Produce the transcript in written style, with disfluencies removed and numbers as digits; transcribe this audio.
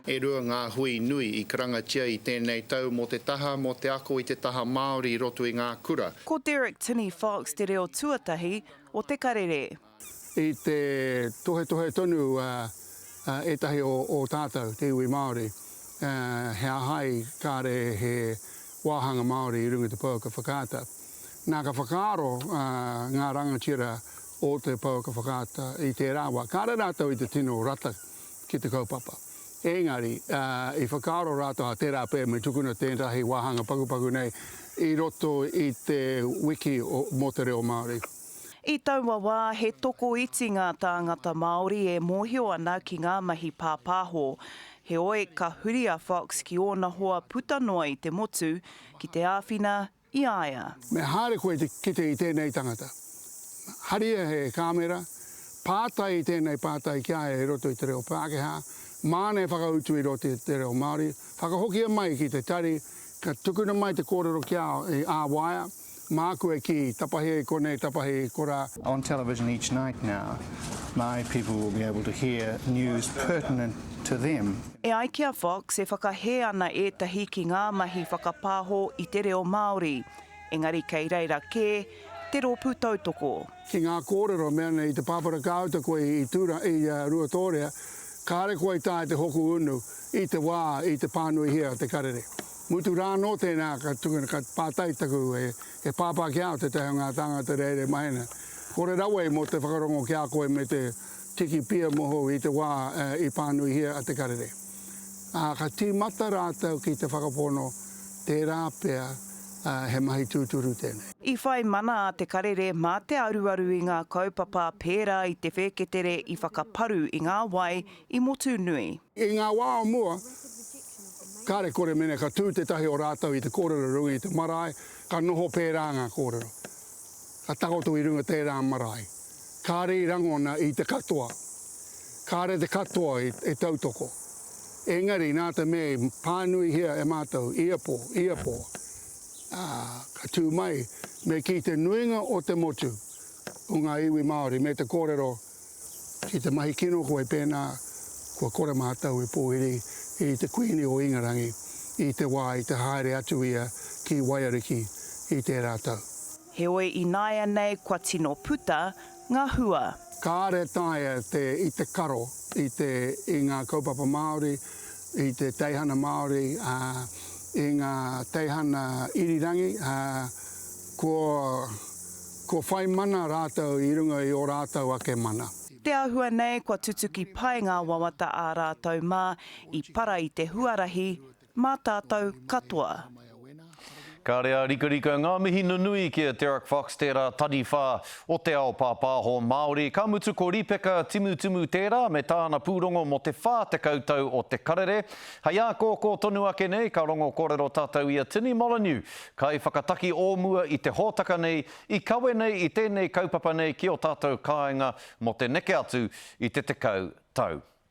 E rua ngā hui nui i karangatia i tēnei tau mō te taha mō te ako i te taha Māori i roto i ngā kura. Ko Derek Tini Fox te reo tuatahi o Te Karere. I te tohetohe tonu ētahi o tātou, te iwi Māori, he ahai kāre he wāhanga Māori i runga i te pouaka whakaata. Nā ka whakaaro ngā rangatira o te pouaka whakaata i tērā wā, kāre rātou i te tino rata ki te kaupapa. Engari, i whakaaro rātou, ā, tērā pea me tukuna tētahi wāhanga pakupaku nei i roto i te wiki mō te reo Māori. I taua wā, he tokoiti ngā tāngata Māori e mōhio ana ki ngā mahi pāpāho. Heoi, ka huri a Fox ki ōna hoa puta noa i te motu ki te āwhina i a ia. Me haere koe te kite i tēnei tangata. Haria he kāmera, pātai i tēnei pātai ki a ia i roto i te reo Pākehā, māna e whakautu i roto i te reo Māori, whakahokia mai ki te tari, ka tukuna mai te kōrero ki a i ā-waea, māku e kī, tapahia i konei, tapahia i korā. On television each night now, my people will be able to hear news pertinent to them. E ai ki a Fox, e whakahē ana ētahi ki ngā mahi whakapāho i te reo Māori, engari kei reira kē te rōpū tautoko. Ki ngā kōrero mea nei i te pāpara kāuta koe i Tūra, i Ruatōrea, kāre koe i taea te hoku unu i te wā i te pānuihia te karere. Mutu rā anō tēnā ka tukuna, ka pātai taku e pāpā ki a au tētahi o ngā tāngata reira e mahi ana. Kore rawa i mō te whakarongo ki a koe me te tiki pia mohou i te wā i pānuihia a Te Karere. Ā, ka tīmata rātou ki te whakapono tērā pea he mahi tūturu tēnei. I whai mana a Te Karere mā te aruaru i ngā kaupapa pērā i te whēketere i whakaparu i ngā wai i Motunui. I ngā wā o mua, kāre kore mene ka tū tētahi o rātou i te kōrero i runga i te marae, ka noho pērā ngā kōrero. Ka takoto i runga tērā marae. Kāre i rangona i te katoa. Kāre te katoa i tautoko. Engari, nā te mea i pānuihia e mātou ia pō, ia pō, ā, ka tū mai, me kī te nuinga o te motu, o ngā iwi Māori, me te kōrero, ki te mahi kino koe pēnā, kua kore mātou e pōhiri i te Kuini o Ingarangi i te wā i te haere atu ia ki Waiariki i tērā tau. Heoi ināianei kua tino puta ngā hua. Kāre taea te i te karo i te i ngā kaupapa Māori, i te teihana Māori, ā, i ngā teihana irirangi, ā, kua, kua whai mana rātou i runga i ō rātou ake mana. Te āhua nei kua tutuki pai ngā wawata ā rātou mā i para i te huarahi Mā tātou katoa. Kāre a rikarika ngā mihi nunui ki a Derek Fox tērā taniwha o te ao pāpāho Māori. Ka mutu ko Ripeka Timutimu tērā me tāna pūrongo mō te 40 tau o Te Karere. Hei ākōkō tonu ake nei ka rongo kōrero tātou i a Tini Molyneux, kaiwhakataki o mua i te hōtaka nei, i kawe nei i tēnei kaupapa nei ki ō tātou kāinga mō te neke atu i te 10 tau.